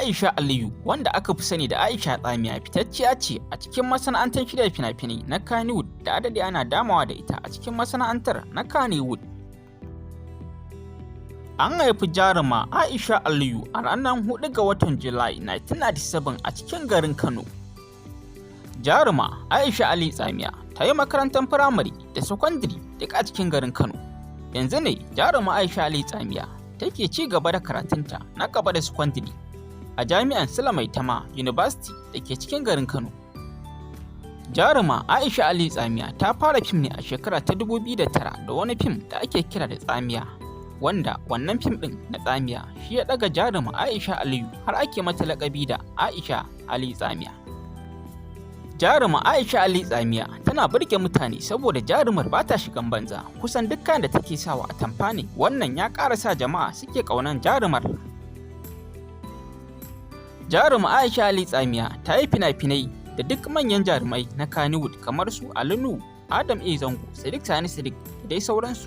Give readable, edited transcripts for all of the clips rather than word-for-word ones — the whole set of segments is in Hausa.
Aisha Aliyu, wanda aka fi sani da Aisha Tsamiya, fitacciya ce a cikin masana'antar shirya fina-finai na Kannywood da adadi ana damawa da ita a cikin masana'antar na Kannywood. An haifi jaruma Aisha Aliyu a ranar 4 ga watan Julai 1997 a cikin garin Kano. Jaruma Aisha Ali Tsamiya ta yi makarantar firamare da sakandare duk a cikin garin Kano. Yanzu ne jaruma Aisha Ali Tsamiya take ci gaba da karatunta na gaba da sakandare a jami'an Sule Maitama University da ke cikin garin Kano. Jaruma Aisha Ali Tsamiya ta fara fim ne a shekara ta 2009 da wani fim da ake kira da Tsamiya, wanda wannan fim ɗin na Tsamiya shi ya ɗaga jaruma Aisha Aliyu har ake mata laƙabi da Aisha Ali Tsamiya. Jaruma Aisha Ali Tsamiya tana burge mutane saboda jarumar ba ta shigan banza, kusan dukkan da take sawa atamfa ne, wannan ya ƙara sa jama'a suke ƙaunan jarumar. Jaruma Aisha Ali Tsamiya ta yi fina-finai da duk manyan jarumai na Kannywood kamar su Ali Nuhu, Adam A. Zango, Sadiq Sani Sadiq da dai sauransu.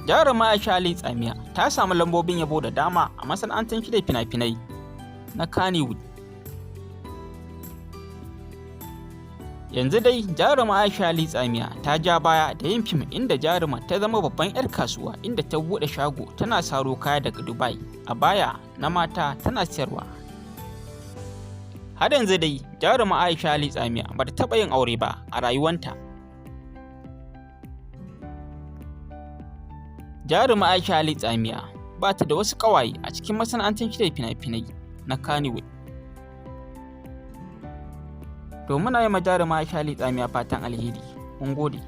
Jaruma Aisha Ali Tsamiya ta samu lambobin yabo da dama a masana'antar shirya fina-finai na Kannywood. Yanzu dai jaruma Aisha Ali Tsamiya ta ja baya da yin fim, inda jaruma ta zama babban 'yar kasuwa, inda ta buɗe shago tana saro kaya daga Dubai a baya na mata tana siyarwa. Har yanzu dai jaruma Aisha Ali Tsamiya ba ta taɓa yin aure ba a rayuwanta. Jaruma Aisha Ali Tsamiya ba ta da wasu ƙawaye a cikin masana'antar shirya fina-finai na Kannywood. To muna yi ma jaruma Aisha Ali Tsamiya fatan alheri. Mun gode.